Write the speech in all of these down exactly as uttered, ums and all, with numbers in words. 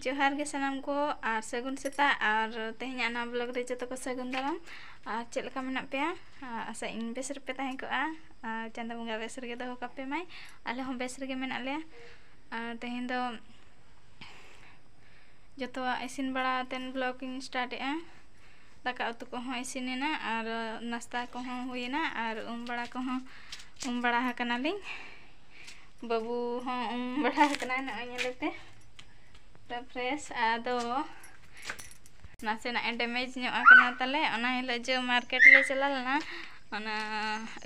ᱡᱚᱦᱟᱨ ᱜᱮ ᱥᱟᱱᱟᱢ ᱠᱚ, ᱟᱨ ᱥᱟᱹᱜᱩᱱ ᱥᱮᱛᱟᱜ᱾ ᱟᱨ ᱛᱮᱦᱮᱧᱟᱜ ᱱᱚᱣᱟ ᱵᱞᱚᱜ ᱨᱮ ᱡᱚᱛᱚ ᱠᱚ ᱥᱟᱹᱜᱩᱱ ᱫᱟᱨᱟᱢ᱾ ᱟᱨ ᱪᱮᱫ ᱞᱮᱠᱟ ᱢᱮᱱᱟᱜ ᱯᱮᱭᱟ? ᱟᱨ ᱟᱥᱟ ᱤᱧ ᱵᱮᱥ ᱨᱮᱯᱮ ᱛᱟᱦᱮᱸ ᱠᱚᱜᱼᱟ᱾ ᱟᱨ ᱪᱟᱸᱫᱳ ᱵᱚᱸᱜᱟ ᱵᱮᱥ ᱨᱮᱜᱮ ᱫᱚᱦᱚ ᱠᱟᱯᱮ ᱢᱟᱭ᱾ ᱟᱞᱮ ᱦᱚᱸ ᱵᱮᱥ ᱨᱮᱜᱮ ᱢᱮᱱᱟᱜ ᱞᱮᱭᱟ᱾ ᱟᱨ ᱛᱮᱦᱮᱧ ᱫᱚ ᱡᱚᱛᱚᱣᱟᱜ ᱤᱥᱤᱱ ᱵᱟᱲᱟ ᱟᱛᱮᱱ ᱵᱞᱚᱜ ᱤᱧ ᱥᱴᱟᱨᱴ ᱮᱜᱼᱟ᱾ ᱫᱟᱠᱟ ᱩᱛᱩ ᱠᱚᱦᱚᱸ ᱤᱥᱤᱱ ᱮᱱᱟ, ᱟᱨ ᱱᱟᱥᱛᱟ ᱠᱚᱦᱚᱸ ᱦᱩᱭ ᱮᱱᱟ, ᱟᱨ ᱩᱢ ᱵᱟᱲᱟ ᱠᱚᱦᱚᱸ ᱩᱢ ᱵᱟᱲᱟ ᱟᱠᱟᱱᱟᱞᱤᱧ᱾ ᱵᱟᱹᱵᱩ ᱦᱚᱸ ᱩᱢ ᱵᱟᱲᱟ ᱟᱠᱟᱱᱟᱭ, ᱱᱚᱜᱼᱚᱭ ᱧᱮᱞᱮᱯᱮ ᱯᱩᱨᱟᱹ ᱯᱷᱨᱮᱥ᱾ ᱟᱫᱚ ᱱᱟᱥᱮᱱᱟᱜ ᱮ ᱰᱮᱢᱮᱡᱽ ᱧᱚᱜ ᱟᱠᱟᱱᱟ ᱛᱟᱞᱮ᱾ ᱚᱱᱟ ᱦᱤᱞᱳᱜ ᱡᱮ ᱢᱟᱨᱠᱮᱴ ᱞᱮ ᱪᱟᱞᱟᱣ ᱞᱮᱱᱟ, ᱚᱱᱟ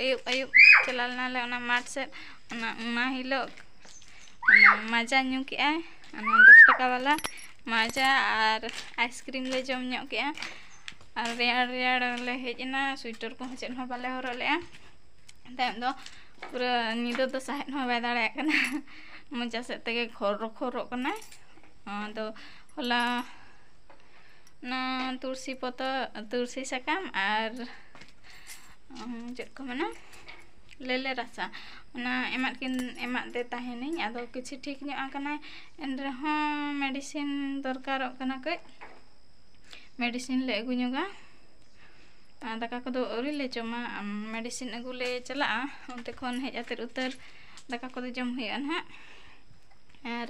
ᱟᱹᱭᱩᱵ ᱟᱹᱭᱩᱵ ᱪᱟᱞᱟᱣ ᱞᱮᱱᱟᱞᱮ ᱚᱱᱟ ᱢᱟᱴᱷ ᱥᱮᱫ᱾ ᱚᱱᱟ, ᱚᱱᱟ ᱦᱤᱞᱳᱜ ᱚᱱᱟ ᱢᱟᱡᱟ ᱧᱩ ᱠᱮᱜᱼᱟᱭ, ᱚᱱᱟ ᱫᱚᱥ ᱴᱟᱠᱟ ᱵᱟᱞᱟ ᱢᱟᱡᱟ ᱟᱨ ᱟᱭᱤᱥᱠᱨᱤᱢ ᱞᱮ ᱡᱚᱢ ᱧᱚᱜ ᱠᱮᱜᱼᱟ᱾ ᱟᱨ ᱨᱮᱭᱟᱲ ᱨᱮᱭᱟᱲ ᱞᱮ ᱦᱮᱡ ᱮᱱᱟ, ᱥᱩᱭᱮᱴᱟᱨ ᱠᱚᱦᱚᱸ ᱪᱮᱫ ᱦᱚᱸ ᱵᱟᱞᱮ ᱦᱚᱨᱚᱜ ᱞᱮᱜᱼᱟ᱾ ᱛᱟᱭᱚᱢ ᱫᱚ ᱯᱩᱨᱟᱹ ᱧᱤᱫᱟᱹ ᱫᱚ ᱥᱟᱦᱮᱫ ᱦᱚᱸ ᱵᱟᱭ ᱫᱟᱲᱮᱭᱟᱜ ᱠᱟᱱᱟ, ᱢᱚᱪᱟ ᱥᱮᱫ ᱛᱮᱜᱮ ᱠᱷᱚᱨᱚ ᱠᱷᱚᱨᱚᱜ ᱠᱟᱱᱟᱭ᱾ ᱟᱫᱚ ᱦᱚᱞᱟ ᱚᱱᱟ ᱛᱩᱞᱥᱤ ᱯᱚᱛᱚ, ᱛᱩᱞᱥᱤ ᱥᱟᱠᱟᱢ ᱟᱨ, ᱩᱸ, ᱪᱮᱫ ᱠᱚ ᱢᱮᱱᱟ, ᱞᱮᱞᱮ ᱨᱟᱥᱟ, ᱚᱱᱟ ᱮᱢᱟᱫ ᱠᱤᱱ, ᱮᱢᱟᱫ ᱫᱮ ᱛᱟᱦᱮᱱᱤᱧ᱾ ᱟᱫᱚ ᱠᱤᱪᱷᱩ ᱴᱷᱤᱠ ᱧᱚᱜ ᱟᱠᱟᱱᱟᱭ, ᱮᱱ ᱨᱮᱦᱚᱸ ᱢᱮᱰᱤᱥᱤᱱ ᱫᱚᱨᱠᱟᱨᱚᱜ ᱠᱟᱱᱟ ᱠᱟᱹᱡ᱾ ᱢᱮᱰᱤᱥᱤᱱ ᱞᱮ ᱟᱹᱜᱩ ᱧᱚᱜᱟ᱾ ᱟᱨ ᱫᱟᱠᱟ ᱠᱚᱫᱚ ᱟᱹᱣᱨᱤ ᱞᱮ ᱡᱚᱢᱟ, ᱟᱢ, ᱢᱮᱰᱤᱥᱤᱱ ᱟᱹᱜᱩ ᱞᱮ ᱪᱟᱞᱟᱜᱼᱟ᱾ ᱚᱱᱛᱮ ᱠᱷᱚᱱ ᱦᱮᱡ ᱟᱛᱮᱫ ᱩᱛᱟᱹᱨ ᱫᱟᱠᱟ ᱠᱚᱫᱚ ᱡᱚᱢ ᱦᱩᱭᱩᱜᱼᱟ ᱱᱟᱦᱟᱜ᱾ ᱟᱨ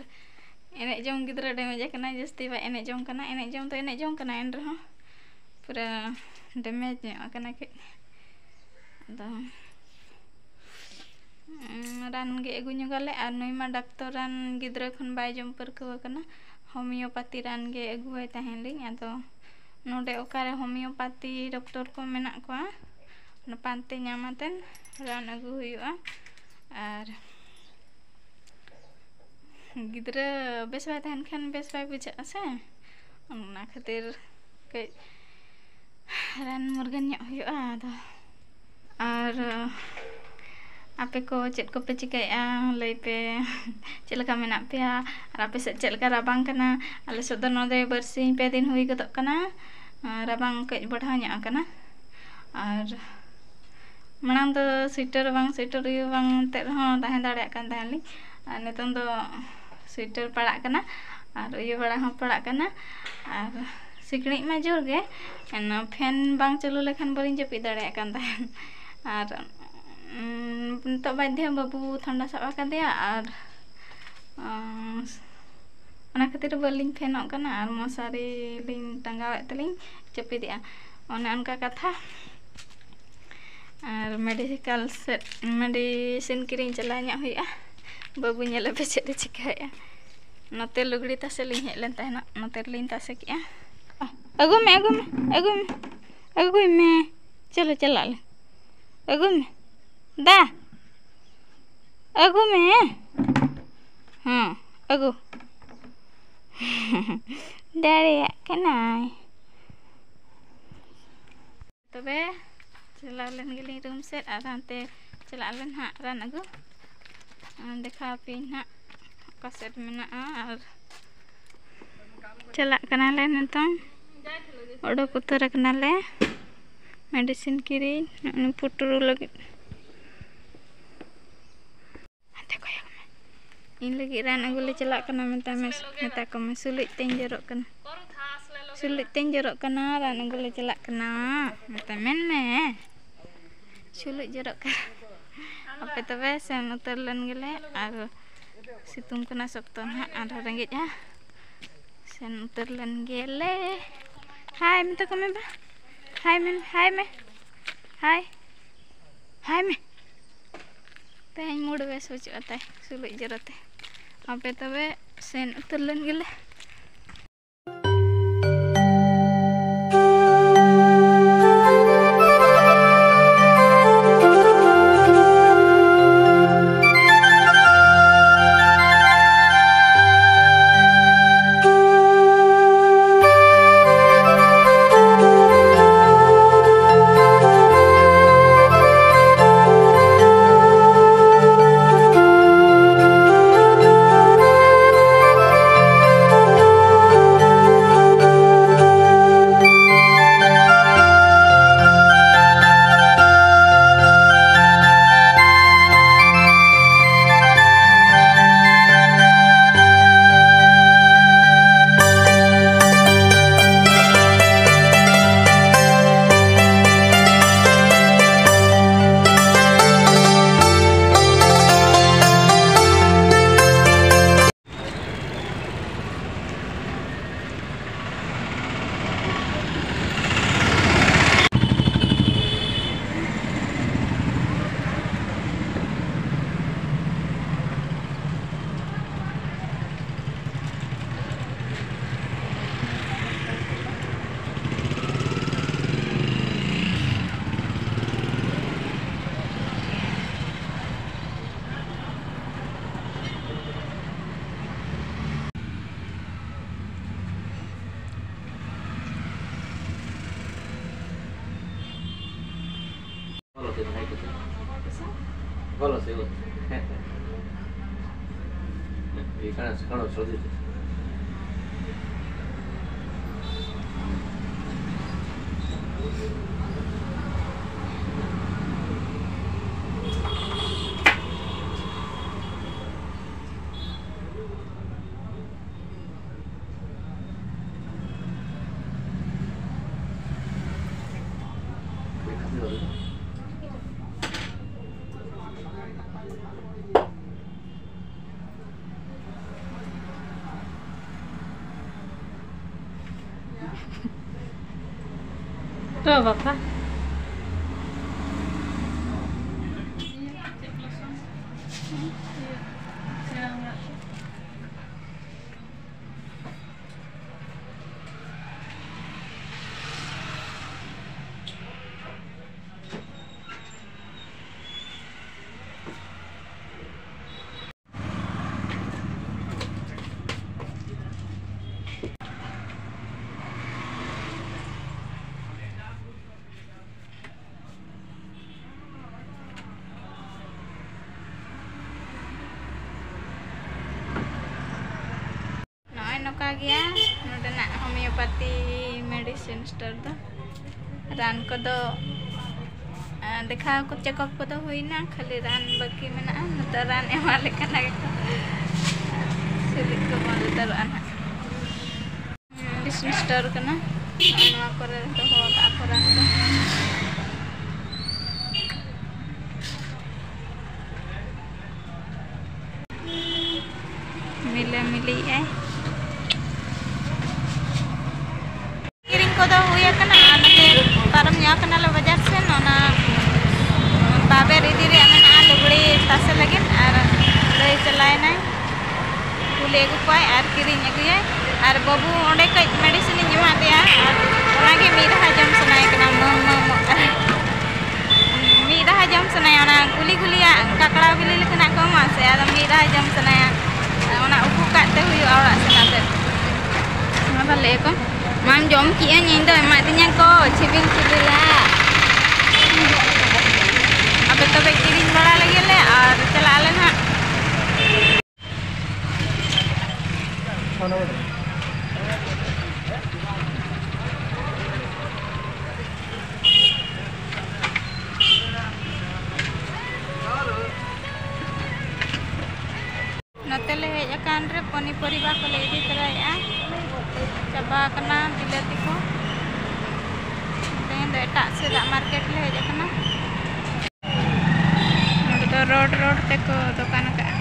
ᱮᱱᱮᱡ ᱡᱚᱝ ᱜᱤᱫᱽᱨᱟᱹ ᱰᱮᱢᱮᱡᱽ ᱟᱠᱟᱱᱟᱭ, ᱡᱟᱹᱥᱛᱤ ᱵᱟᱭ ᱮᱱᱮᱡ ᱡᱚᱝ ᱠᱟᱱᱟ᱾ ᱮᱱᱮᱡ ᱡᱚᱝ ᱫᱚ ᱮᱱᱮᱡ ᱡᱚᱝ ᱠᱟᱱᱟ, ᱮᱱ ᱨᱮᱦᱚᱸ ᱯᱩᱨᱟᱹ ᱰᱮᱢᱮᱡᱽ ᱧᱚᱜ ᱟᱠᱟᱱᱟ ᱠᱟᱹᱡ᱾ ᱟᱫᱚ, ᱩᱸ, ᱨᱟᱱ ᱜᱮ ᱟᱹᱜᱩ ᱧᱚᱜᱟᱞᱮ᱾ ᱟᱨ ᱱᱩᱭ ᱢᱟ ᱰᱟᱠᱛᱚᱨ ᱨᱟᱱ ᱜᱤᱫᱽᱨᱟᱹ ᱠᱷᱚᱱ ᱵᱟᱭ ᱡᱚᱢ ᱯᱟᱹᱨᱠᱟᱹᱣ ᱟᱠᱟᱱᱟ, ᱦᱳᱢᱤᱭᱳᱯᱟᱛᱤ ᱨᱟᱱ ᱜᱮ ᱟᱹᱜᱩᱣᱟᱭ ᱛᱟᱦᱮᱸ ᱞᱤᱧ᱾ ᱟᱫᱚ ᱱᱚᱰᱮ ᱚᱠᱟᱨᱮ ᱦᱳᱢᱤᱭᱳᱯᱟᱛᱤ ᱰᱚᱠᱴᱚᱨ ᱠᱚ ᱢᱮᱱᱟᱜ ᱠᱚᱣᱟ, ᱚᱱᱟ ᱯᱟᱱᱛᱮ ᱧᱟᱢ ᱟᱛᱮᱱ ᱨᱟᱱ ᱟᱹᱜᱩ ᱦᱩᱭᱩᱜᱼᱟ᱾ ᱟᱨ ᱜᱤᱫᱽᱨᱟᱹ ᱵᱮᱥ ᱵᱟᱭ ᱛᱟᱦᱮᱱ ᱠᱷᱟᱱ ᱵᱮᱥ ᱵᱟᱭ ᱵᱩᱡᱷᱟᱹᱜᱼᱟ ᱥᱮ, ᱚᱱᱟ ᱠᱷᱟᱹᱛᱤᱨ ᱠᱟᱹᱡ ᱨᱟᱱ ᱢᱩᱨᱜᱟᱹᱱ ᱧᱚᱜ ᱦᱩᱭᱩᱜᱼᱟ᱾ ᱟᱫᱚ ᱟᱨ ᱟᱯᱮ ᱠᱚ ᱪᱮᱫ ᱠᱚᱯᱮ ᱪᱤᱠᱟᱹᱭᱮᱫᱼᱟ ᱞᱟᱹᱭ ᱯᱮ? ᱪᱮᱫ ᱞᱮᱠᱟ ᱢᱮᱱᱟᱜ ᱯᱮᱭᱟ? ᱟᱨ ᱟᱯᱮ ᱥᱮᱫ ᱪᱮᱫ ᱞᱮᱠᱟ ᱨᱟᱵᱟᱝ ᱠᱟᱱᱟ? ᱟᱞᱮ ᱥᱮᱫ ᱫᱚ ᱱᱚᱰᱮ ᱵᱟᱨᱥᱤᱧ ᱯᱮ ᱫᱤᱱ ᱦᱩᱭ ᱜᱚᱫᱚᱜ ᱠᱟᱱᱟ, ᱨᱟᱵᱟᱝ ᱠᱟᱹᱡ ᱵᱟᱲᱦᱟᱣ ᱧᱚᱜ ᱟᱠᱟᱱᱟ᱾ ᱟᱨ ᱢᱟᱲᱟᱝ ᱫᱚ ᱥᱩᱭᱮᱴᱟᱨ ᱵᱟᱝ ᱥᱩᱭᱮᱴᱟᱨ ᱩᱭᱩ ᱵᱟᱝ ᱛᱮᱫ ᱨᱮᱦᱚᱸ ᱛᱟᱦᱮᱸ ᱫᱟᱲᱮᱭᱟᱜ ᱠᱟᱱ ᱛᱟᱦᱮᱸᱱ ᱞᱤᱧ᱾ ᱟᱨ ᱱᱤᱛᱚᱝ ᱫᱚ ᱥᱩᱭᱮᱴᱟᱨ ᱯᱟᱲᱟᱜ ᱠᱟᱱᱟ ᱟᱨ ᱩᱭᱩ ᱵᱟᱲᱟ ᱦᱚᱸ ᱯᱟᱲᱟᱜ ᱠᱟᱱᱟ᱾ ᱟᱨ ᱥᱤᱠᱲᱤᱡ ᱢᱟ ᱡᱳᱨ ᱜᱮ, ᱚᱱᱟ ᱯᱷᱮᱱ ᱵᱟᱝ ᱪᱟᱹᱞᱩ ᱞᱮᱠᱷᱟᱱ ᱵᱟᱹᱞᱤᱧ ᱡᱟᱹᱯᱤᱫ ᱫᱟᱲᱮᱭᱟᱜ ᱠᱟᱱ ᱛᱟᱦᱮᱸᱱ᱾ ᱟᱨ, ᱩᱸ, ᱱᱤᱛᱚᱜ ᱵᱟᱫᱽᱫᱷᱚ ᱵᱟᱹᱵᱩ ᱴᱷᱟᱱᱰᱟ ᱥᱟᱵ ᱟᱠᱟᱫᱮᱭᱟ᱾ ᱟᱨ, ᱩᱸ, ᱚᱱᱟ ᱠᱷᱟᱹᱛᱤᱨ ᱵᱟᱹᱞᱤᱧ ᱯᱷᱮᱱᱚᱜ ᱠᱟᱱᱟ ᱟᱨ ᱢᱚᱥᱟᱨᱤ ᱞᱤᱧ ᱴᱟᱸᱜᱟᱣᱮᱫ ᱛᱮᱞᱤᱧ ᱡᱟᱹᱯᱤᱫᱮᱜᱼᱟ᱾ ᱚᱱᱮ ᱚᱱᱠᱟ ᱠᱟᱛᱷᱟ᱾ ᱟᱨ ᱢᱮᱰᱤᱠᱮᱞ ᱥᱮᱫ, ᱢᱮᱰᱤᱥᱤᱱ ᱠᱤᱨᱤᱧ ᱪᱟᱞᱟᱣ ᱧᱚᱜ ᱦᱩᱭᱩᱜᱼᱟ᱾ ᱵᱟᱹᱵᱩ ᱧᱮᱞᱮ ᱯᱮ ᱪᱮᱫ ᱮ ᱪᱤᱠᱟᱹᱭᱮᱫᱼᱟ᱾ ᱱᱚᱛᱮ ᱞᱩᱜᱽᱲᱤ ᱛᱟᱥᱮ ᱞᱤᱧ ᱦᱮᱡ ᱞᱮᱱ ᱛᱟᱦᱮᱱᱟ, ᱱᱚᱛᱮ ᱨᱮᱞᱤᱧ ᱛᱟᱥᱮ ᱠᱮᱜᱼᱟ᱾ ᱟᱹᱜᱩ ᱢᱮ, ᱟᱹᱜᱩ ᱢᱮ, ᱟᱹᱜᱩ ᱢᱮ, ᱟᱹᱜᱩᱭ ᱢᱮ᱾ ᱪᱚᱞᱚ ᱪᱟᱞᱟᱜ ᱞᱮ᱾ ᱟᱹᱜᱩ ᱢᱮ᱾ ᱫᱟ, ᱟᱹᱜᱩ ᱢᱮ᱾ ᱦᱮᱸ, ᱟᱹᱜᱩ᱾ ᱫᱟᱲᱮᱭᱟᱜ ᱠᱟᱱᱟᱭ᱾ ᱛᱚᱵᱮ ᱪᱟᱞᱟᱣ ᱞᱮᱱ ᱜᱮᱞᱤᱧ ᱨᱩᱢ ᱥᱮᱫ ᱟᱨ ᱦᱟᱱᱛᱮ ᱪᱟᱞᱟᱜ ᱟᱞᱮ ᱱᱟᱦᱟᱜ ᱨᱟᱱ ᱟᱹᱜᱩ᱾ ᱫᱮᱠᱷᱟᱣ ᱟᱯᱮᱭᱟᱹᱧ ᱱᱟᱦᱟᱜ ᱚᱠᱟ ᱥᱮᱫ ᱢᱮᱱᱟᱜᱼᱟ᱾ ᱟᱨ ᱪᱟᱞᱟᱜ ᱠᱟᱱᱟᱞᱮ ᱱᱤᱛᱚᱝ ᱚᱰᱚᱠ ᱩᱛᱟᱹᱨ ᱟᱠᱟᱱᱟᱞᱮ ᱢᱮᱰᱤᱥᱤᱱ ᱠᱤᱨᱤᱧ ᱯᱩᱴᱩᱨ ᱞᱟᱹᱜᱤᱫ᱾ ᱦᱟᱱᱛᱮ ᱠᱚᱭᱚᱜ ᱢᱮ᱾ ᱤᱧ ᱞᱟᱹᱜᱤᱫ ᱨᱟᱱ ᱟᱹᱜᱩ ᱞᱮ ᱪᱟᱞᱟᱜ ᱠᱟᱱᱟ ᱢᱮᱛᱟᱭ ᱢᱮ, ᱢᱮᱛᱟ ᱠᱚᱢᱮ ᱥᱩᱞᱩᱡ ᱛᱮᱧ ᱡᱚᱨᱚᱜ ᱠᱟᱱᱟ᱾ ᱥᱩᱞᱩᱡ ᱛᱮᱧ ᱡᱚᱨᱚᱜ ᱠᱟᱱᱟ, ᱨᱟᱱ ᱟᱹᱜᱩ ᱞᱮ ᱪᱟᱞᱟᱜ ᱠᱟᱱᱟ᱾ ᱢᱮᱛᱟᱭ ᱢᱮᱱ ᱢᱮ᱾ ᱥᱩᱞᱩᱡ ᱡᱚᱨᱚᱜ ᱠᱟᱱᱟ᱾ ᱟᱯᱮ ᱛᱚᱵᱮ ᱥᱮᱱ ᱩᱛᱟᱹᱨ ᱞᱮᱱ ᱜᱮᱞᱮ, ᱟᱨ ᱥᱤᱛᱩᱝ ᱠᱟᱱᱟ ᱥᱚᱠᱛᱚ ᱱᱟᱦᱟᱜ, ᱟᱨᱦᱚᱸ ᱨᱮᱸᱜᱮᱡᱼᱟ᱾ ᱥᱮᱱ ᱩᱛᱟᱹᱨ ᱞᱮᱱ ᱜᱮᱞᱮ᱾ ᱦᱟᱭ ᱢᱮᱛᱟ ᱠᱚᱢᱮ ᱵᱟ᱾ ᱦᱟᱭ ᱢᱮ, ᱦᱟᱭ ᱢᱮ᱾ ᱦᱟᱭ᱾ ᱦᱟᱭ ᱢᱮ᱾ ᱛᱮᱦᱮᱧ ᱢᱩᱰ ᱵᱮᱥ ᱵᱟᱹᱪᱩᱜᱼᱟ ᱛᱟᱭ, ᱥᱩᱞᱩᱡ ᱡᱚᱨᱚ ᱛᱮ᱾ ᱟᱯᱮ ᱛᱚᱵᱮ ᱥᱮᱱ ᱩᱛᱟᱹᱨ ᱞᱮᱱ ᱜᱮᱞᱮ᱾ Hola, señor. Y kana, kana, sodi. ᱛᱚ ᱵᱟᱯᱟ᱾ ᱱᱚᱜᱼᱚᱭ ᱱᱚᱝᱠᱟ ᱜᱮᱭᱟ ᱱᱚᱰᱮᱱᱟᱜ homeopathy medicine store ᱫᱚ᱾ ᱨᱟᱱ ᱠᱚᱫᱚ, ᱟᱸ, ᱫᱮᱠᱷᱟᱣ ᱠᱚ, checkup ᱠᱚᱫᱚ ᱦᱩᱭᱱᱟ, ᱠᱷᱟᱹᱞᱤ ᱨᱟᱱ ᱵᱟᱹᱠᱤ ᱢᱮᱱᱟᱜᱼᱟ᱾ ᱱᱤᱛᱚᱜ ᱨᱟᱱ ᱮᱢᱟ ᱞᱮ ᱠᱟᱱᱟ ᱜᱮᱠᱚ, ᱥᱤᱞᱤᱠ ᱠᱚ ᱵᱚᱱᱫ ᱩᱛᱟᱹᱨᱚᱜᱼᱟ ᱱᱟᱦᱟᱜ᱾ Medicine store ᱠᱟᱱᱟ᱾ ᱱᱚᱜᱼᱚᱭ ᱱᱚᱣᱟ ᱠᱚᱨᱮ ᱫᱚᱦᱚ ᱟᱠᱟᱫᱼᱟ ᱠᱚ ᱨᱟᱱ ᱠᱚ᱾ ᱢᱤᱞᱟᱹ ᱢᱤᱞᱤᱭᱮᱫᱼᱟᱭ᱾ ᱠᱤᱨᱤᱧ ᱠᱚᱫᱚ ᱦᱩᱭ ᱟᱠᱟᱱᱟ, ᱟᱨ ᱱᱚᱛᱮ ᱯᱟᱨᱚᱢ ᱧᱚᱜ ᱟᱠᱟᱱᱟᱞᱮ ᱵᱟᱡᱟᱨ ᱥᱮᱱ, ᱚᱱᱟ ᱵᱟᱵᱮᱨ ᱤᱫᱤ ᱨᱮᱭᱟᱜ ᱢᱮᱱᱟᱜᱼᱟ ᱞᱩᱜᱽᱲᱤ ᱛᱟᱥᱮ ᱞᱟᱹᱜᱤᱫ, ᱟᱨ ᱫᱟᱹᱭ ᱪᱟᱞᱟᱣᱮᱱᱟᱭ᱾ ᱠᱩᱞᱤ ᱟᱹᱜᱩ ᱠᱚᱣᱟᱭ ᱟᱨ ᱠᱤᱨᱤᱧ ᱟᱹᱜᱩᱭᱟᱭ᱾ ᱟᱨ ᱵᱟᱹᱵᱩ ᱚᱸᱰᱮ ᱠᱟᱹᱡ medicine ᱤᱧ ᱮᱢᱟᱫᱮᱭᱟ, ᱟᱨ ᱚᱱᱟᱜᱮ ᱢᱤᱫ ᱫᱷᱟᱣ ᱡᱚᱢ ᱥᱟᱱᱟᱭᱮ ᱠᱟᱱᱟ, ᱢᱟᱹ, ᱢᱟᱹ, ᱢᱟᱹ᱾ ᱢᱤᱫ ᱫᱷᱟᱣ ᱡᱚᱢ ᱥᱟᱱᱟᱭᱟ, ᱚᱱᱟ ᱜᱩᱞᱤ ᱜᱩᱞᱤᱭᱟᱜ ᱠᱟᱠᱲᱟᱣ ᱵᱤᱞᱤ ᱞᱮᱠᱟᱱᱟᱜ ᱠᱚ ᱮᱢᱚᱜᱼᱟ ᱥᱮ, ᱟᱫᱚ ᱢᱤᱫ ᱫᱷᱟᱣ ᱡᱚᱢ ᱥᱟᱱᱟᱭᱟ᱾ ᱚᱱᱟ ᱩᱠᱩ ᱠᱟᱜ ᱛᱮ ᱦᱩᱭᱩᱜᱼᱟ ᱚᱲᱟᱜ ᱥᱮᱱ ᱟᱛᱮᱫ᱾ ᱚᱱᱟ ᱫᱚ ᱞᱟᱹᱭ ᱟᱠᱚ, "ᱢᱟᱢ ᱡᱚᱢ ᱠᱮᱜᱼᱟᱹᱧ, ᱤᱧ ᱫᱚ ᱮᱢᱟᱫᱤᱧᱟ ᱠᱚ, ᱥᱤᱵᱤᱞ ᱥᱤᱵᱤᱞᱟ᱾" ᱟᱯᱮ ᱛᱚᱵᱮ ᱠᱤᱨᱤᱧ ᱵᱟᱲᱟ ᱞᱮᱜᱮ ᱞᱮ ᱟᱨ ᱪᱟᱞᱟᱜ ᱟᱞᱮ ᱱᱟᱦᱟᱜ᱾ ᱱᱚᱛᱮ ᱞᱮ ᱦᱮᱡ ᱟᱠᱟᱱ ᱨᱮ ᱯᱚᱱᱤ ᱯᱚᱨᱤᱵᱟ ᱠᱚᱞᱮ ᱤᱫᱤ ᱛᱚᱨᱟᱭᱮᱫᱼᱟ᱾ ᱪᱟᱵᱟ ᱟᱠᱟᱱᱟ ᱵᱤᱞᱟᱹᱛᱤ ᱠᱚ᱾ ᱛᱮᱦᱮᱧ ᱫᱚ ᱮᱴᱟᱜ ᱥᱮᱫᱟᱜ ᱢᱟᱨᱠᱮᱴ ᱞᱮ ᱦᱮᱡ ᱟᱠᱟᱱᱟ᱾ ᱱᱚᱰᱮ ᱫᱚ ᱨᱳᱰ ᱨᱳᱰ ᱛᱮᱠᱚ ᱫᱚᱠᱟᱱ ᱟᱠᱟᱫᱼᱟ᱾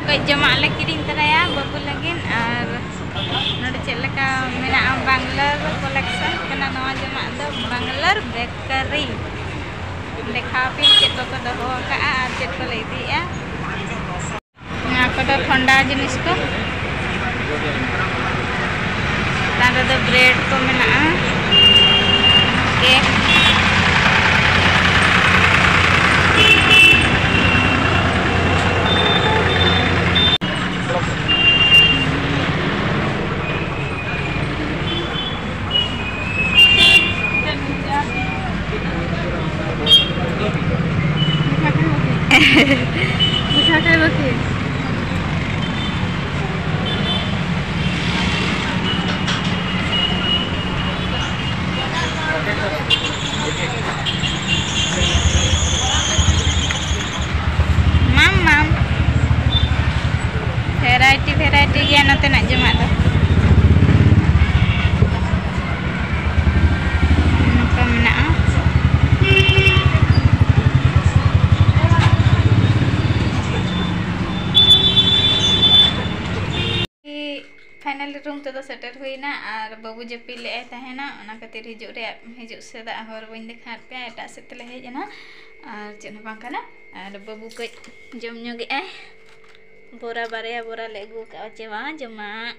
ᱠᱟᱹᱡ ᱡᱚᱢᱟᱜ ᱞᱮ ᱠᱤᱨᱤᱧ ᱛᱚᱨᱟᱭᱟ ᱵᱟᱹᱵᱩ ᱞᱟᱹᱜᱤᱫ᱾ ᱟᱨ ᱱᱚᱰᱮ ᱪᱮᱫ ᱞᱮᱠᱟ ᱢᱮᱱᱟᱜᱼᱟ, ᱵᱟᱝᱞᱟᱨ ᱠᱟᱞᱮᱠᱥᱚᱱ ᱠᱟᱱᱟ ᱱᱚᱣᱟ ᱡᱚᱢᱟᱜ ᱫᱚ, ᱵᱟᱝᱞᱟᱨ ᱵᱮᱠᱟᱨᱤ᱾ ᱫᱮᱠᱷᱟᱣ ᱟᱯᱮ ᱪᱮᱫ ᱠᱚᱠᱚ ᱫᱚᱦᱚ ᱟᱠᱟᱫᱼᱟ ᱟᱨ ᱪᱮᱫ ᱠᱚᱞᱮ ᱤᱫᱤᱭᱮᱫᱼᱟ᱾ ᱱᱚᱣᱟ ᱠᱚᱫᱚ ᱴᱷᱚᱱᱰᱟ ᱡᱤᱱᱤᱥ ᱠᱚ᱾ ᱪᱮᱛᱟᱱ ᱨᱮᱫᱚ ᱵᱨᱮᱰ ᱠᱚ ᱢᱮᱱᱟᱜᱼᱟ, ᱠᱮᱠ᱾ ᱱᱤᱛᱚᱜ ᱫᱚ ᱥᱮᱴᱮᱨ ᱦᱩᱭᱱᱟ ᱟᱨ ᱵᱟᱹᱵᱩ ᱡᱟᱹᱯᱤᱫ ᱞᱮᱫᱟᱭ ᱛᱟᱦᱮᱱᱟ, ᱚᱱᱟ ᱠᱷᱟᱹᱛᱤᱨ ᱦᱤᱡᱩᱜ ᱨᱮᱭᱟᱜ, ᱦᱤᱡᱩᱜ ᱥᱮᱫᱟᱜ ᱦᱚᱨ ᱵᱟᱹᱧ ᱫᱮᱠᱷᱟᱣᱟᱫ ᱯᱮᱭᱟ᱾ ᱮᱴᱟᱜ ᱥᱮᱫ ᱛᱮᱞᱮ ᱦᱮᱡ ᱮᱱᱟ ᱟᱨ ᱪᱮᱫ ᱦᱚᱸ ᱵᱟᱝ ᱠᱟᱱᱟ᱾ ᱟᱨ ᱵᱟᱹᱵᱩ ᱠᱟᱹᱡ ᱡᱚᱢ ᱧᱚᱜᱮᱜᱼᱟᱭ, ᱵᱚᱨᱟ, ᱵᱟᱨᱭᱟ ᱵᱚᱨᱟ ᱞᱮ ᱟᱹᱜᱩ ᱟᱠᱟᱫᱼᱟ, ᱪᱮ ᱵᱟᱝ ᱡᱚᱢᱟᱜ,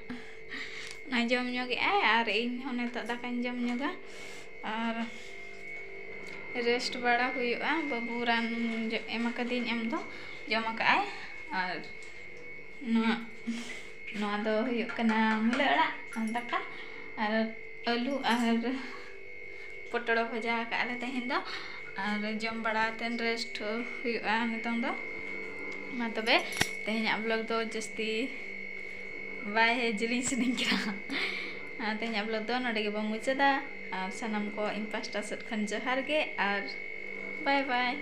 ᱚᱱᱟ ᱡᱚᱢ ᱧᱚᱜᱮᱜᱼᱟᱭ᱾ ᱟᱨ ᱤᱧ ᱦᱚᱸ ᱱᱤᱛᱚᱜ ᱫᱟᱠᱟᱧ ᱡᱚᱢ ᱧᱚᱜᱟ᱾ ᱟᱨ ᱨᱮᱥᱴ ᱵᱟᱲᱟ ᱦᱩᱭᱩᱜᱼᱟ᱾ ᱵᱟᱹᱵᱩ ᱨᱟᱱ ᱡᱚ-, ᱮᱢ ᱟᱠᱟᱫᱤᱧ, ᱮᱢ ᱫᱚ ᱡᱚᱢ ᱟᱠᱟᱫᱼᱟᱭ᱾ ᱟᱨ ᱱᱚᱣᱟ, ᱱᱚᱣᱟ ᱫᱚ ᱦᱩᱭᱩᱜ ᱠᱟᱱᱟ ᱢᱩᱞᱟᱹ ᱟᱲᱟᱜ ᱫᱟᱠᱟ ᱟᱨ ᱟᱹᱞᱩ ᱟᱨ ᱯᱚᱴᱚᱲ ᱵᱷᱟᱡᱟ ᱟᱠᱟᱫ ᱞᱮ ᱛᱮᱦᱮᱧ ᱫᱚ᱾ ᱟᱨ ᱡᱚᱢ ᱵᱟᱲᱟ ᱠᱟᱛᱮᱫ ᱨᱮᱥᱴ ᱦᱩᱭᱩᱜᱼᱟ ᱱᱤᱛᱚᱝ ᱫᱚ᱾ ᱢᱟ ᱛᱚᱵᱮ, ᱛᱮᱦᱮᱧᱟᱜ ᱵᱞᱚᱜ ᱫᱚ ᱡᱟᱹᱥᱛᱤ ᱵᱟᱭ ᱡᱮᱞᱮᱧ ᱥᱟᱱᱟᱧ ᱠᱟᱱᱟ᱾ ᱟᱨ ᱛᱮᱦᱮᱧᱟᱜ ᱵᱞᱚᱜ ᱫᱚ ᱱᱚᱰᱮ ᱜᱮᱵᱚᱱ ᱢᱩᱪᱟᱹᱫᱟ᱾ ᱟᱨ ᱥᱟᱱᱟᱢ ᱠᱚ ᱤᱧ ᱯᱟᱥᱴᱟ ᱥᱮᱫ ᱠᱷᱚᱱ ᱡᱚᱦᱟᱨ ᱜᱮ ᱟᱨ ᱵᱟᱭ ᱵᱟᱭ᱾